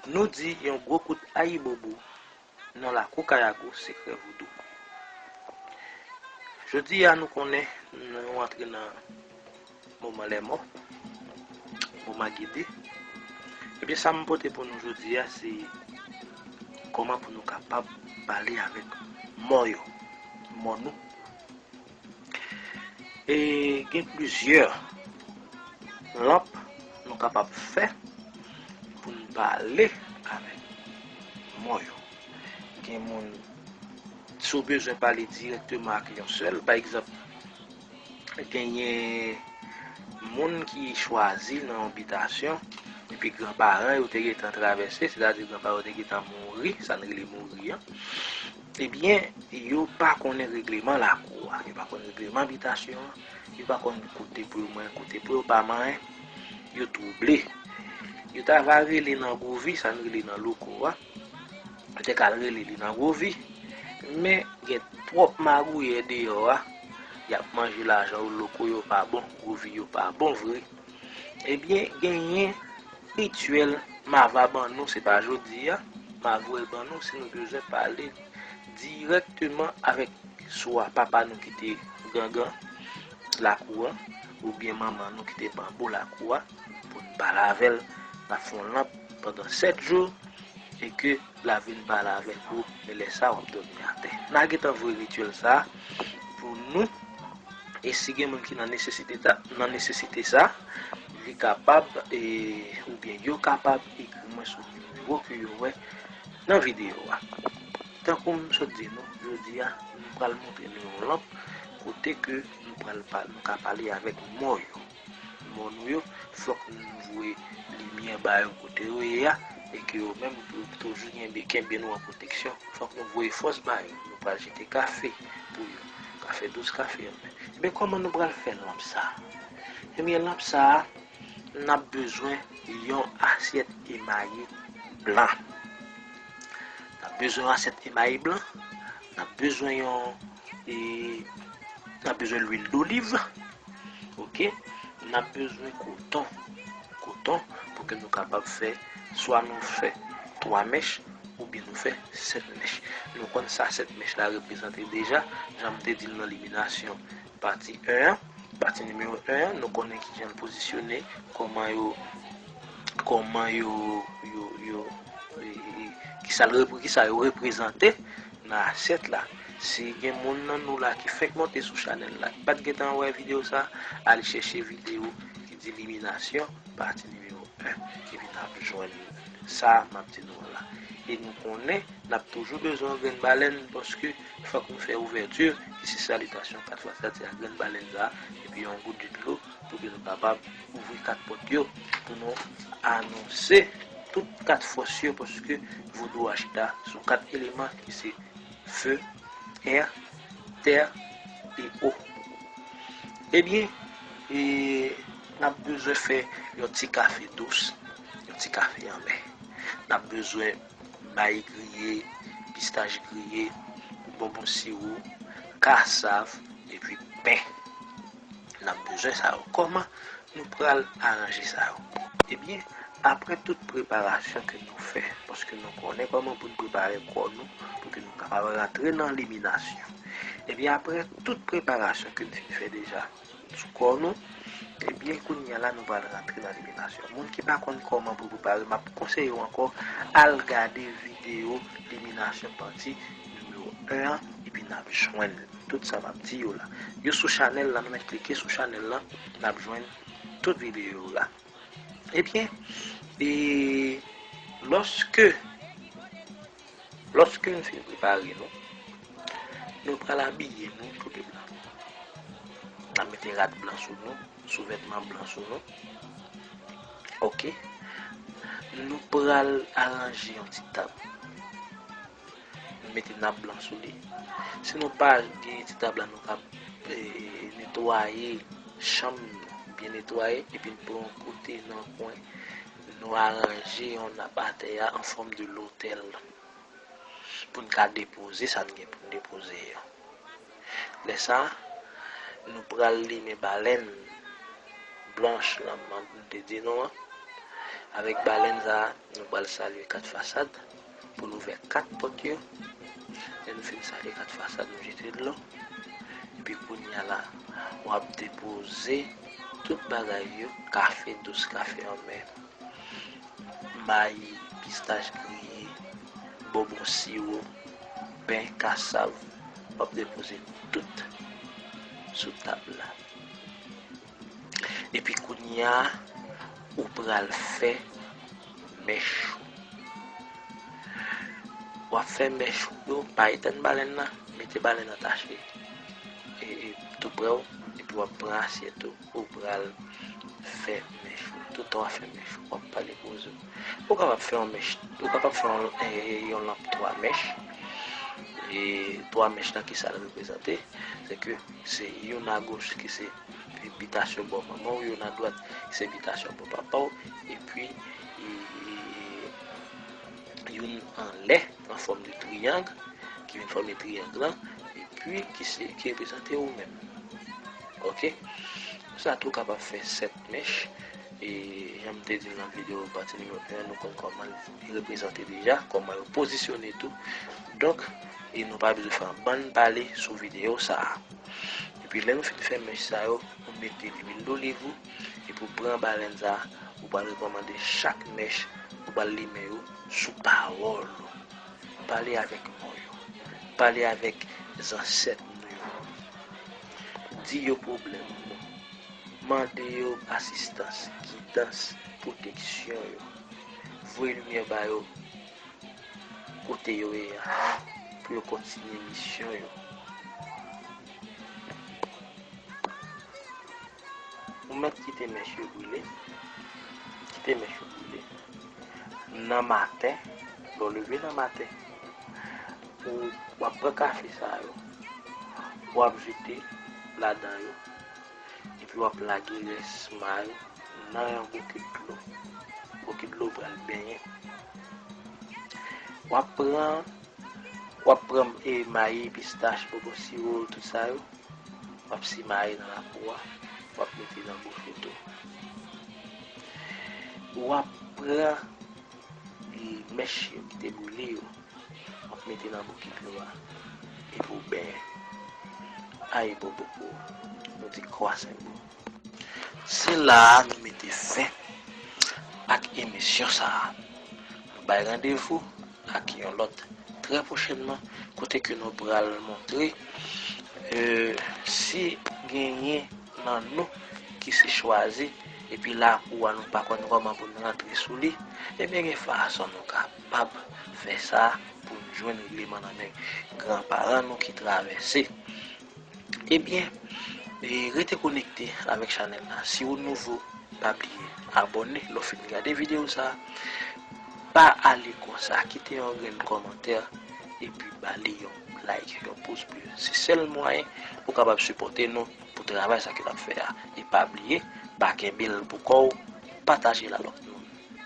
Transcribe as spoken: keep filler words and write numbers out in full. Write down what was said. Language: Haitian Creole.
Nou di yon gwo kout ayibobo nan lakou Kayago Sekrè Vodou. Jodi a nou konnen nou antre nan moman lèmò, moman gede. Ebyen sa m pote pou nou jodi a se kòman pou nou kapab pale avèk mò yo, mò nou. E gen plizyè lanp nou kapab fè pou n pale avèk mò yo. Gen moun, si w bezwen pale dirèkteman ak yon sèl, pa egzanp, genyen moun ki chwazi nan yon bitasyon, epi granparan yo te gentan travèse, sètadi granparan yo te gentan mouri, sa n rele mouri an. Ebyen, yo pa konnen regleman lakou a, yo pa konn regleman bitasyon an, yo pa konn kote pou yo manyen, kote pou yo pa manyen, yo twouble. Yo ta va rele nan Gwovi, sa n rele nan loko a, yo te ka al rele li nan Gwovi, men gen twòp magouyè deyò a, y ap manje lajan yo, loko yo pa bon, Gwovi yo pa bon vre. Ebyen, genyen rityèl m ava ban nou, se pa jodi a, m ava ban nou si nou bezwen pale dirèkteman avèk swa papa nou ki te gangan lakou an, oubyen manman nou ki te banbou lakou a, pou n pale avè l, n ap fè yon lanp pandan sèt jou, e ke l a vin pale avèk ou, e lè sa w ap dòmi atè. N a gentan voye rityèl sa a pou nou, e si gen moun ki nan nesesite ta, nan nesesite sa, li kapab, e, oubyen yo kapab ekri mwen sou nimewo ke yo wè nan videyo a. Tankou m sot di nou, jodi a, nou pral montre nou yon lanp kote ke nou pral pa, nou ka pale avèk mò yo. Mò nou yo, fòk nou voye limyè ba yo kote yo ye a, e ke yo menm, pou yo toujou kenbe, kenbe nou an pwoteksyon. Fòk nou voye fòs ba yo. Nou pral jete kafe pou yo. Kafe dous, kafe anmè. Ebyen, kòman nou pral fè lanp sa? Ebyen, lanp sa a, n ap bezwen yon asyèt emaye blan. N ap bezwen yon asyèt emaye blan. N ap bezwen yon, e, n ap bezwen lwil doliv. Oke? N ap bezwen koton. Koton pou ke nou kapab fè, swa nou fè twa mèch, oubyen nou fè sèt mèch. Nou konn sa sèt mèch la reprezante deja, jan m te di l nan liminasyon pati en an, pati nimewo en an, nou konnen kijan l pozisyone, kòman yo, kòman yo, yo, yo, e, e, e, kisa l repre-, kisa yo reprezante nan asyèt la. Si gen moun nan nou la ki fenk monte sou chanèl la, ki pa t gentan wè videyo sa, al chèche videyo ki di liminasyon, pati nimewo en, epi n ap jwenn sa m ap di nou an la. E nou konnen n ap toujou bezwen yon grenn balèn, paske fòk nou fè ouvèti, ki se salitasyon kat fwa, sètadi ak grenn balèn sa, epi yon gout di dlo, pou ke nou kapab ouvri kat pòt yo, pou nou anonse tout kat fòs yo, paske vodou a chita sou kat eleman ki se fe, è, tè e o. Ebyen, e, n ap bezwen fè yon ti kafe dous, yon ti kafe anmè. N ap bezwen mayi griye, pistach griye, bonbon siwo, kasav, epi pen. N ap bezwen sa yo. Kòman nou pral aranje sa yo? Ebyen, apre tout preparasyon ke nou fè, paske nou konnen kòman pou n prepare kò nou, pou ke nou kapab rantre nan liminasyon. Ebyen, apre tout preparasyon ke n fin fè deja sou kò nou, ebyen, kounye a la, nou pral rantre nan liminasyon. Moun ki pa konn kòman pou prepare, m ap konseye w ankò, al gade videyo liminasyon pati nimewo en an, epi n ap jwenn tout sa m ap di yo la. Yo sou chanèl la, nou mèt klike sou chanèl la, n ap jwenn tout videyo yo la. Ebyen, e, lòske, lòske n fin prepare nou, nou pral abiye nou tout de blan. N ap mete rad blan sou nou, souvètman blan sou nou. Oke. Nou pral aranje yon ti tab. Nou mete nap blan sou li. Si nou pa gen ti tab la, nou ka, e, netwaye chanm nou, byen netwaye, epi n pran yon kote nan kwen, nou aranje yon nap atè a an fòm de lotèl pou n ka depoze sa n gen pou n depoze yo. Lè sa, nou pral limen balèn blanch lan, m te di nou an. Avèk balèn sa a, nou pral salye kat fasad pou l ouvè kat pòt yo. Lè nou fin salye kat fasad, nou jete dlo. Epi kounye a la, w ap depoze tout bagay yo, kafe dous, kafe anmè, mayi, pistach griye, bonbon siwo, pen, kasav, w ap depoze tout sou tab la. Epi kounye a, ou pral fè mèch ou. W ap fè mèch ou yo, pa etenn balèn nan, mete balèn nan tache e, e, tou prè w, epi w ap pran asyèt ou, ou pral fè mèch ou. Toutan w ap fè mèch ou, w ap pale poze w. Ou kapab fè yon mèch, ou kapab fè yon, e, e, yon lanp twa mèch. E twa mèch lan, kisa l reprezante? Se ke se youn agoch ki se bitasyon bò manman w, youn adwat ki se bitasyon bò papa w, epi, e, e, youn anlè an fòm de triyang, ki vin fòme triyang lan, epi ki se, ki reprezante ou menm. Oke? Sa tou kapab fè sèt mèch. E jan m te di l nan videyo pati nimewo en an, nou konn kòman l reprezante deja, kòman yo pozisyone tou. Donk, e nou pa bezwen fè yon bann pale sou videyo sa a. Epi lè nou fin fè mèch sa yo, ou mete lwil doliv ou, epi ou pran balèn sa a, ou pral rekòmande chak mèch, ou pral limen yo sou pawòl ou. Pale avèk mò yo. Pale avèk zansèt nou yo. Di yo pwoblèm ou. Mande yo asistans, gidans, pwoteksyon yo. Voye limyè ba yo kote yo ye a, pou yo kontinye misyon yo. Ou mèt kite mèch yo brile, kite mèch yo brile. Nan maten, lè w leve nan maten, ou, w ap pran kafe sa yo, w ap jete ladan yo, epi w ap lage rès may nan yon bokit dlo. Bokit dlo w pral benyen. W ap pran, w ap pran, e, mayi, pistach, bonbon siwo, tout sa yo. W ap simaye nan lapou a, w ap mete nan bouch ou tou. W ap pran, e, mèch yo ki te brile yo, w ap mete nan bokit dlo a, epi w benyen. Ayibobo pou ou. Nou di kwa senbo. Se la a nou mete fen ak emisyon sa a. Nou bay randevou ak yon lòt trè pwochènman, kote ke nou pral montre, e, si genyen nan nou ki se chwazi, epi lapou a nou pa konn kòman pou n rantre sou li, ebyen gen fason nou kapab fè sa pou n jwenn regleman nan men granparan nou ki travèse. Ebyen, e, rete konekte avèk chanèl la. Si ou nouvo, pa bliye abòne lè w fin gade videyo sa a. Pa ale konsa, kite yon grenn kòmantè epi ba li yon like, yon pouz ble. Se sèl mwayen pou w kapab sipòte nou pou travay sa ke n ap fè a. E pa bliye, pa kenbe l pou kò w, pataje l a lòt.